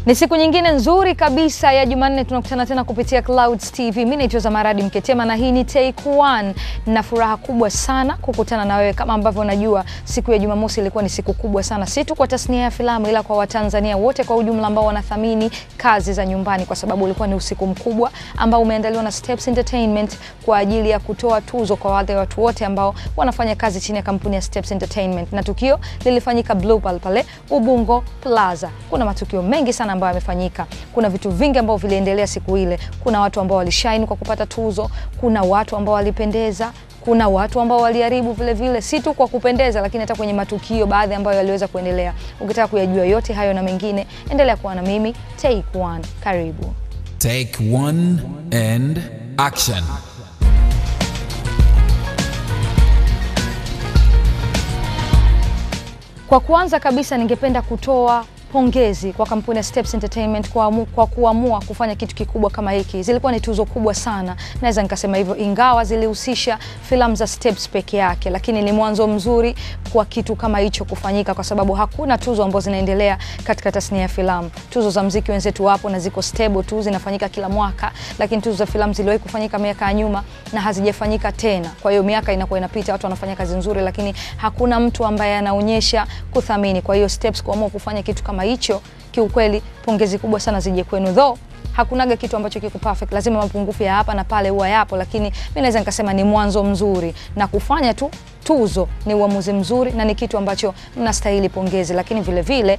Ni siku nyingine nzuri kabisa ya Jumanne, tunakutana tena kupitia Clouds TV. Mimi naitwa Zamaradi Mketema na hii ni Take One. Na furaha kubwa sana kukutana na wewe. Kama ambavyo unajua, siku ya Jumamosi ilikuwa ni siku kubwa sana, si tu kwa tasnia ya filamu ila kwa Watanzania wote kwa ujumla ambao wanathamini kazi za nyumbani, kwa sababu ulikuwa ni usiku mkubwa ambao umeandaliwa na Steps Entertainment kwa ajili ya kutoa tuzo kwa wale watu wote ambao wanafanya kazi chini ya kampuni ya Steps Entertainment. Na tukio lilifanyika Blue Pearl pale Ubungo Plaza. Kuna matukio mengi sana ambayo yamefanyika. Kuna vitu vingi ambavyo viliendelea siku ile. Kuna watu ambao walishine kwa kupata tuzo, kuna watu ambao walipendeza, kuna watu ambao waliharibu vile vile, si tu kwa kupendeza lakini hata kwenye matukio baadhi ambayo yaliweza kuendelea. Ukitaka kuyajua yote hayo na mengine, endelea kuwa na mimi Take One. Karibu. Take One and action. Kwa kwanza kabisa ningependa kutoa pongezi kwa kampuni ya Steps Entertainment kwa kuamua kufanya kitu kikubwa kama hiki. Zilikuwa ni tuzo kubwa sana, naweza nikasema hivyo, ingawa zilihusisha filamu za Steps peke yake, lakini ni mwanzo mzuri kwa kitu kama hicho kufanyika, kwa sababu hakuna tuzo ambazo zinaendelea katika tasnia ya filamu. Tuzo za muziki wenzetu wapo na ziko stable tu, zinafanyika kila mwaka, lakini tuzo za filamu ziliwahi kufanyika miaka ya nyuma na hazijafanyika tena. Kwa hiyo miaka inakuwa inapita, watu wanafanya kazi nzuri, lakini hakuna mtu ambaye anaonyesha kuthamini. Kwa hiyo Steps kuamua kufanya kitu kama hicho, kiukweli pongezi kubwa sana zije kwenu. Though hakunaga kitu ambacho kiko perfect, lazima mapungufu ya hapa na pale huwa yapo, lakini mimi naweza nikasema ni mwanzo mzuri, na kufanya tu tuzo ni uamuzi mzuri na ni kitu ambacho mnastahili pongezi. Lakini vile vile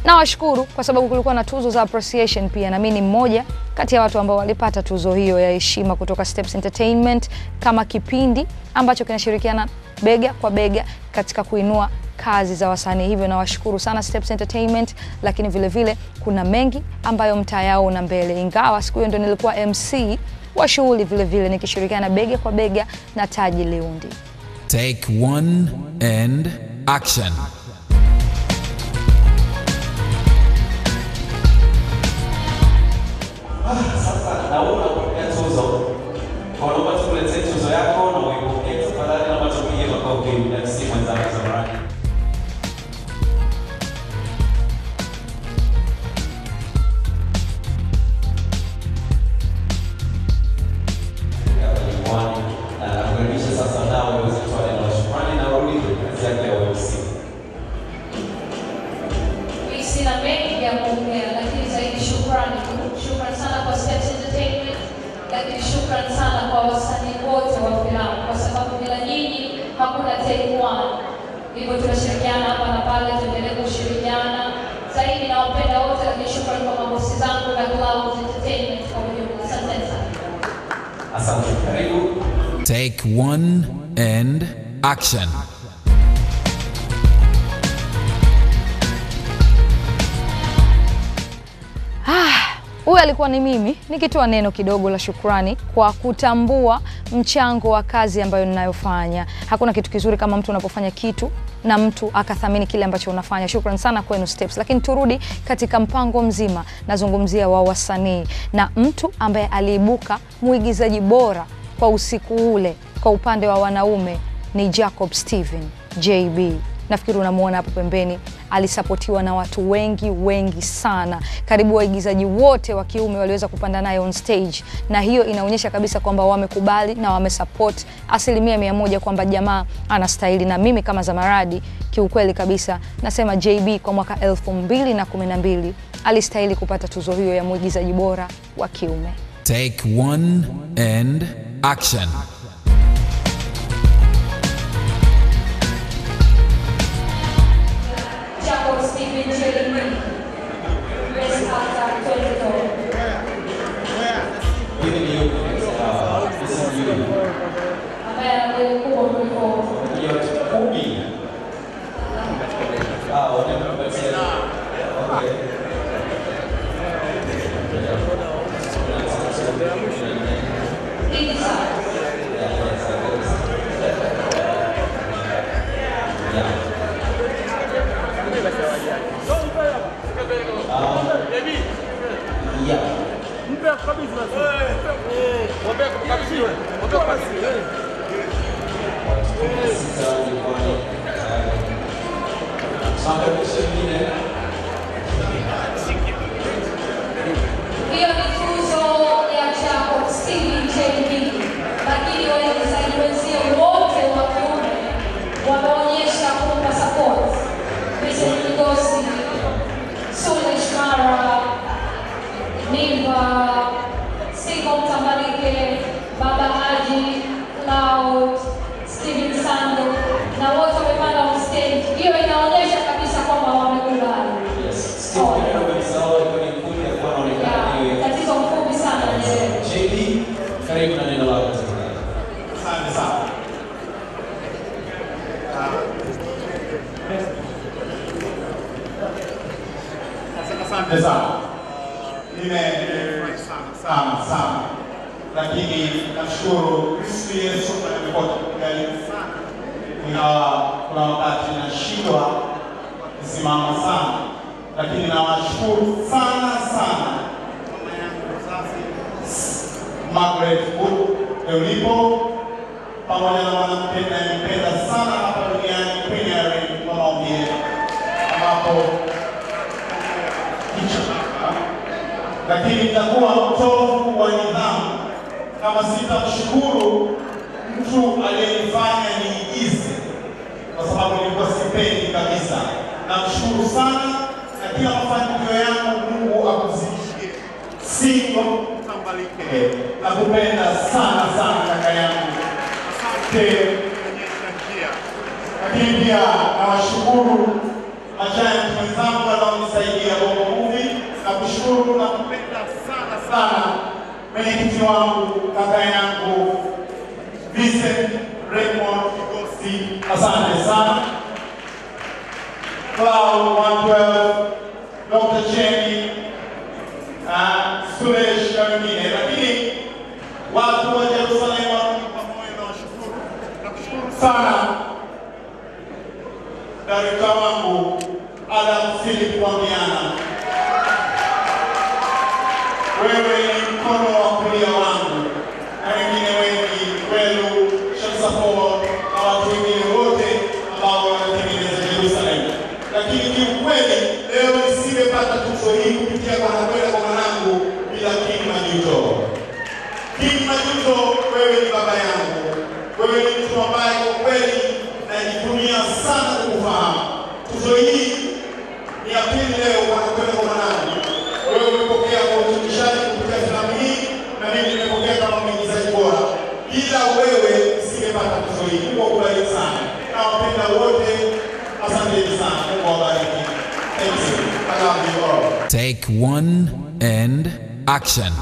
nawashukuru kwa sababu kulikuwa na tuzo za appreciation pia, na mimi ni mmoja kati ya watu ambao walipata tuzo hiyo ya heshima kutoka Steps Entertainment kama kipindi ambacho kinashirikiana bega kwa bega katika kuinua kazi za wasanii. Hivyo nawashukuru sana Steps Entertainment, lakini vile vile kuna mengi ambayo mtayaona mbele, ingawa siku hiyo ndio nilikuwa MC wa shughuli vile vile nikishirikiana bega kwa bega na Taji Liundi. Take one and action. Sasa naona kupokea tuzo. Kwa nini tukuletee tuzo yako na uipokee tafadhali, na tupigie makofi MC mwenzangu Zamaradi. Sasa nao uweze kutoa neno la shukrani na urudi kwenye kazi yako ya MC. Mimi sina mengi ya kuongea, lakini zaidi shukrani. Shukrani sana kwa Steps Entertainment, lakini shukrani sana kwa wasanii wote wa filamu, kwa sababu bila nyinyi hakuna Take One. Hivyo tunashirikiana hapa na pale, tuendelee kushirikiana zaidi. Nawapenda wote, lakini shukrani kwa mabosi zangu na Clouds Entertainment kwa ujumla. Asante sana. Asante. Karibu. Take one and action. Huyu alikuwa ni mimi nikitoa neno kidogo la shukrani kwa kutambua mchango wa kazi ambayo ninayofanya. Hakuna kitu kizuri kama mtu unapofanya kitu na mtu akathamini kile ambacho unafanya. Shukrani sana kwenu Steps. Lakini turudi katika mpango mzima, nazungumzia wa wasanii na mtu ambaye aliibuka muigizaji bora kwa usiku ule kwa upande wa wanaume ni Jacob Steven JB. Nafikiri unamuona hapo pembeni, alisapotiwa na watu wengi wengi sana. Karibu waigizaji wote wa kiume waliweza kupanda naye on stage, na hiyo inaonyesha kabisa kwamba wamekubali na wamesupport 100% kwamba jamaa anastahili. Na mimi kama Zamaradi kiukweli kabisa nasema JB kwa mwaka 2012 alistahili kupata tuzo hiyo ya muigizaji bora wa kiume. Take one and action. Jacob Steven JB, Best Actor 2012. Giving you this is you. Ambaye ana mwili mkubwa kuliko Watu 10. Ah, wanakupatia. Okay. Hii sana. Watu 16 jukwani. Tunakaribisha wengine. Asante sana. Nimefurahi sana sana sana, lakini nashukuru Kristo Yesu amekuwa akiniangalia sana, ingawa kuna wakati nashindwa kusimama sana, lakini nawashukuru sana sana mama yangu mzazi Margaret Ulipo, pamoja na mwanamke ninayempenda sana hapa duniani Queen Irene, kwa maombi yenu, ambapo lakini nitakuwa mtovu wa nidhamu kama sitamshukuru mtu aliyenifanya niigize, kwa sababu nilikuwa sipendi kabisa. Namshukuru sana, na kila mafanikio yangu Mungu akuzidishie. Singo tambalike. Nakupenda sana sana kaka yangu. Asante. Lakini pia nawashukuru machaji wenzangu wanaonisaidia Bongo Movie. Nakushukuru na kupenda sana sana mwenyekiti wangu kaka yangu Vincent Raymond Kigosi, asante sana. Cloud 112, Dr. Cheni, Suresh na wengine. Lakini watu wa Jerusalem wanipa moyo na washukuru. Nakushukuru sana director wangu Adam Philip Wamiana. Wewe ni mkono wa kulia wangu na wengine wengi, Welu, Shamsafo na watu wengine wote ambao wanatengeneza Jerusalem. Lakini kiukweli leo nisingepata tuzo hii kupitia kwa Nakwenda kwa Mwanangu bila King Majuto. King Majuto, wewe ni baba yangu. Wewe ni mtu ambaye kwa kweli najivunia sana kukufahamu. Tuzo hii ni ya pili leo kwa Nakwenda kwa Mwanangu. Wewe umepokea kwa uchekeshaji kupitia filamu hii na mimi nimepokea kama mwigizaji bora. Bila wewe nisingepata tuzo hii. Mungu akubariki sana. Nawapenda wote. Asanteni sana. Mungu awabariki. Thank you. I love you all. Take one and action.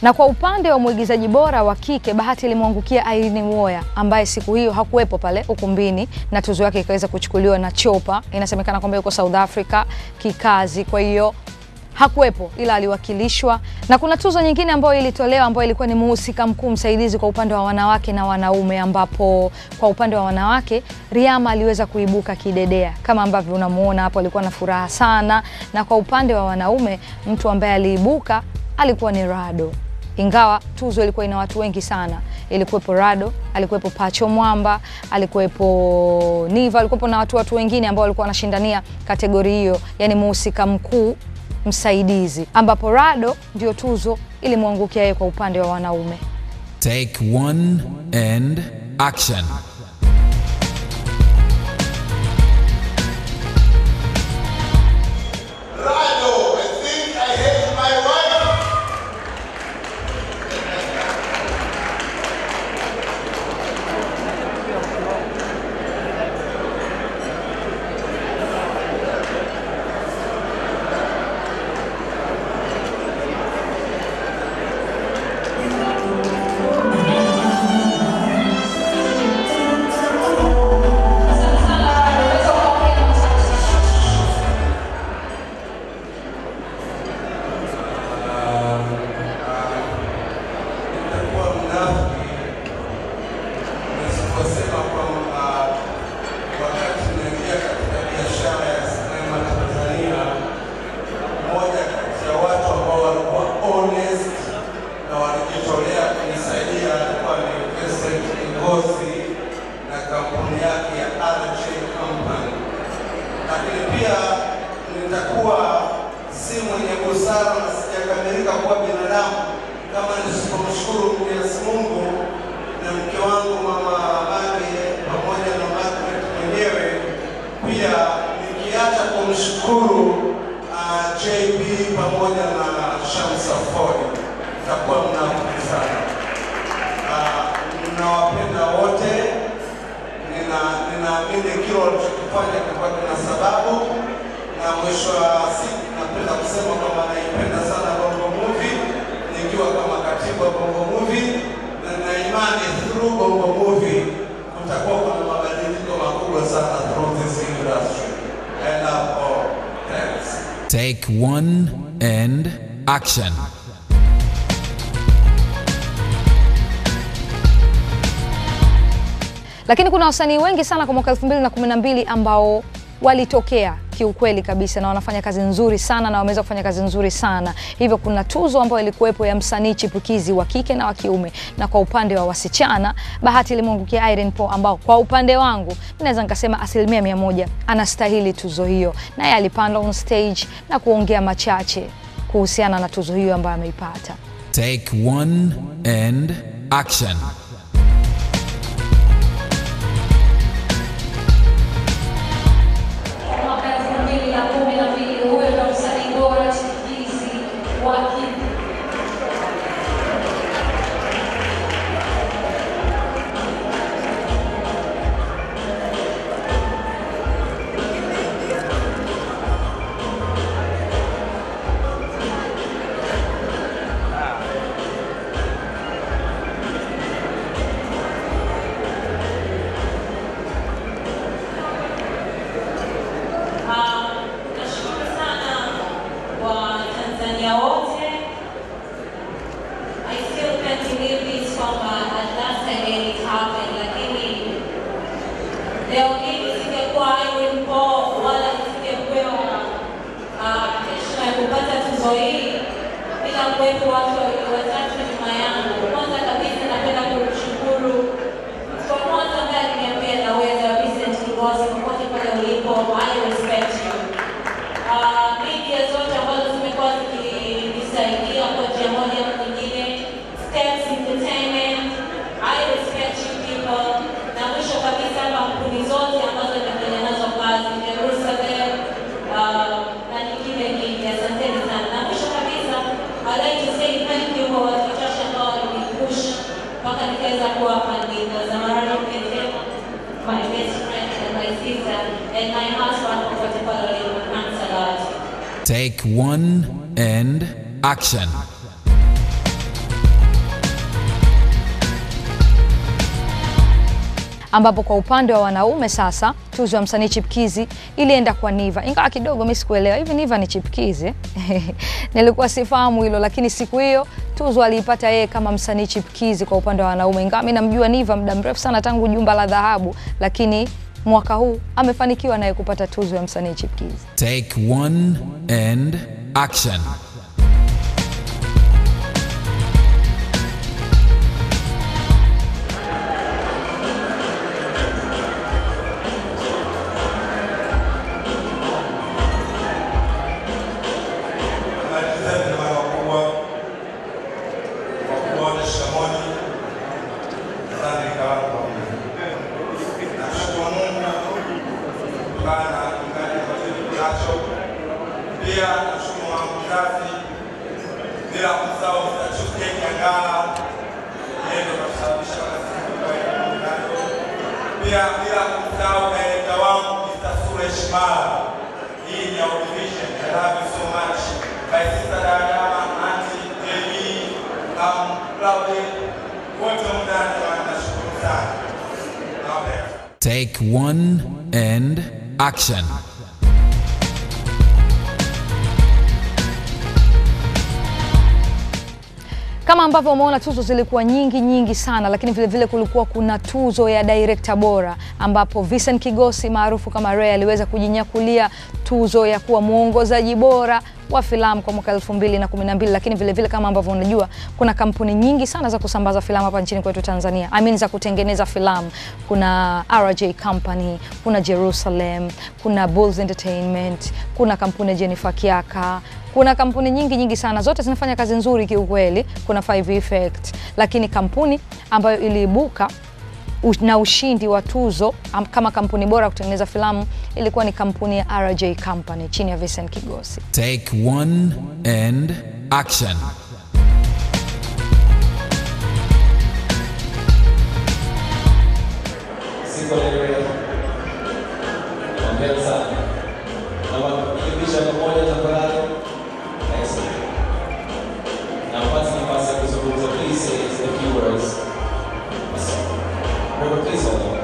Na kwa upande wa mwigizaji bora wa kike, bahati ilimwangukia Irene Uwoya ambaye siku hiyo hakuwepo pale ukumbini na tuzo yake ikaweza kuchukuliwa na Chopa. Inasemekana kwamba yuko South Africa kikazi, kwa hiyo hakuwepo ila aliwakilishwa. Na kuna tuzo nyingine ambayo ilitolewa ambayo ilikuwa ni muhusika mkuu msaidizi kwa upande wa wanawake na wanaume, ambapo kwa upande wa wanawake Riyama aliweza kuibuka kidedea kama ambavyo unamuona hapo, alikuwa na furaha sana. Na kwa upande wa wanaume mtu ambaye aliibuka alikuwa ni Rado. Ingawa tuzo ilikuwa ina watu wengi sana. Ilikuwepo Rado, alikuwepo Pacho Mwamba, alikuwepo Niva, alikuwepo na watu wengine ambao walikuwa wanashindania kategori hiyo, yani muhusika mkuu msaidizi, ambapo Rado ndio tuzo ilimwangukia yeye kwa upande wa wanaume. Take one and action. Rado, I think I hate my wife. Through Bongo Movie kutakuwa kuna mabadiliko makubwa Take one and action. Lakini kuna wasanii wengi sana kwa mwaka 2012 ambao walitokea kiukweli kabisa na wanafanya kazi nzuri sana na wameweza kufanya kazi nzuri sana. Hivyo kuna tuzo ambayo ilikuwepo ya msanii chipukizi wa kike na wa kiume, na kwa upande wa wasichana bahati ilimwangukia Irene Paul, ambao kwa upande wangu naweza nikasema 100% anastahili tuzo hiyo. Naye alipanda on stage na kuongea machache kuhusiana na tuzo hiyo ambayo ameipata. Take one and action. Take one and action. Ambapo kwa upande wa wanaume sasa tuzo ya msanii chipukizi ilienda kwa Niva. Ingawa kidogo mimi sikuelewa hivi Niva ni chipukizi? Nilikuwa sifahamu hilo, lakini siku hiyo tuzo aliipata yeye kama msanii chipukizi kwa upande wa wanaume. Ingawa mimi namjua Niva muda mrefu sana tangu Jumba la Dhahabu, lakini mwaka huu amefanikiwa naye kupata tuzo ya msanii chipukizi. Take one and action. Take one and action. Kama ambavyo umeona tuzo zilikuwa nyingi nyingi sana, lakini vile vile kulikuwa kuna tuzo ya director bora ambapo Vincent Kigosi maarufu kama Ray aliweza kujinyakulia tuzo ya kuwa muongozaji bora wa filamu kwa mwaka 2012. Lakini vile vile kama ambavyo unajua kuna kampuni nyingi sana za kusambaza filamu hapa nchini kwetu Tanzania. I mean za kutengeneza filamu. Kuna RJ Company, kuna Jerusalem, kuna Bulls Entertainment, kuna kampuni ya Jennifer Kiaka. Kuna kampuni nyingi nyingi sana, zote zinafanya kazi nzuri kiukweli. Kuna Five Effect, lakini kampuni ambayo iliibuka na ushindi wa tuzo kama kampuni bora kutengeneza filamu ilikuwa ni kampuni ya RJ Company chini ya Vincent Kigosi. Take one and action. Siku leo. Hongera sana. Na wakipisha pamoja tafadhali. Now, nafasi ya kuzungumza, please say a few words. Remember, please hold on.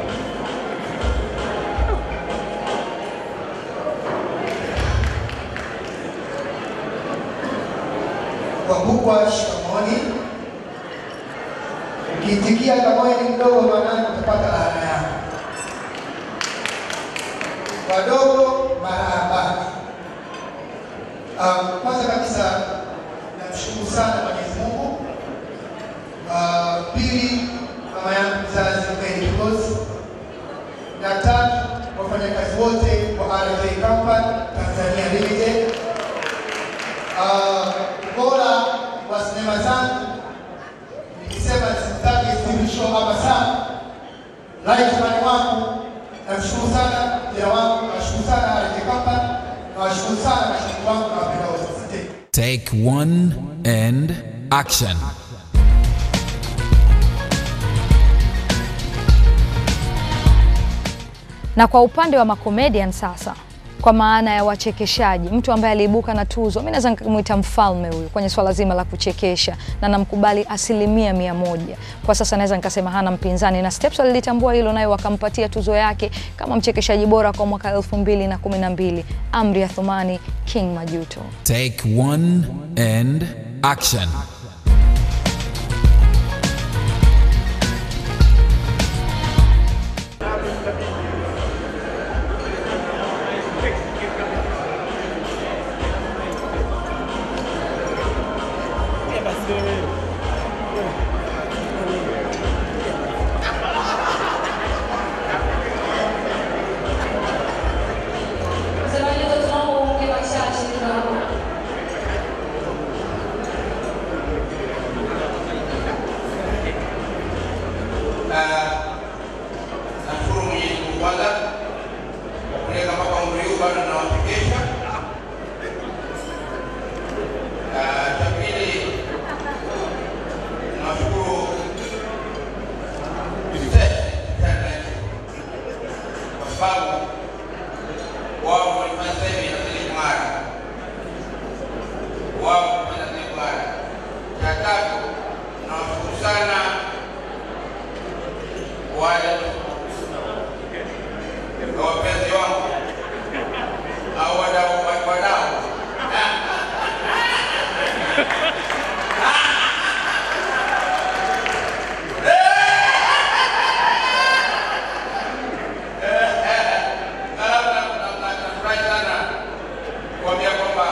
Wakubwa shikamoni. Ukiitikia kama wewe ni mdogo, maana utapata laana yako. Wadogo marahaba. Kwanza kabisa namshukuru sana Mwenyezi Mungu. Pili, mama yangu mzazi Mary Kigozi, na tatu wafanyakazi wote wa RJ Company Tanzania Limited. Ubora wa sinema zangu nikisema sitaki TV show hapa sana, lightman wangu namshukuru sana, kijana wangu nashukuru sana RJ Company, nawashukuru sana mashabiki wangu na wapenda wote. Take one and action. Na kwa upande wa makomedian sasa, kwa maana ya wachekeshaji, mtu ambaye aliibuka na tuzo, mimi naweza nikamuita mfalme huyu kwenye swala zima la kuchekesha, na namkubali 100%. Kwa sasa naweza nikasema hana mpinzani, na Steps walilitambua hilo nayo wakampatia tuzo yake kama mchekeshaji bora kwa mwaka 2012, Amri Athumani, King Majuto. Take one and action. Nashukuru Mwenyezi Mungu kwanza kwa kuniweka mpaka umri huu bado nawafikisha. Cha pili nashukuru kwa sababu wao walifanya sasa hivi inazidi kung'ara, wao walifanya zidi kung'ara. Cha tatu nawashukuru sana wale wapenzi wangu au wadau. Nafurahi sana kuambia kwamba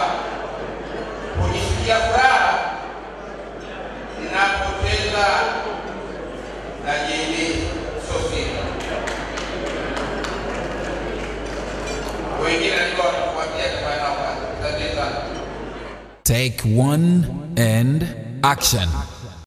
kujisikia furaha ninapocheza na JD Sosi. Wengine najua watakuambia tafanya nao kazi. Asante sana. Take one and action.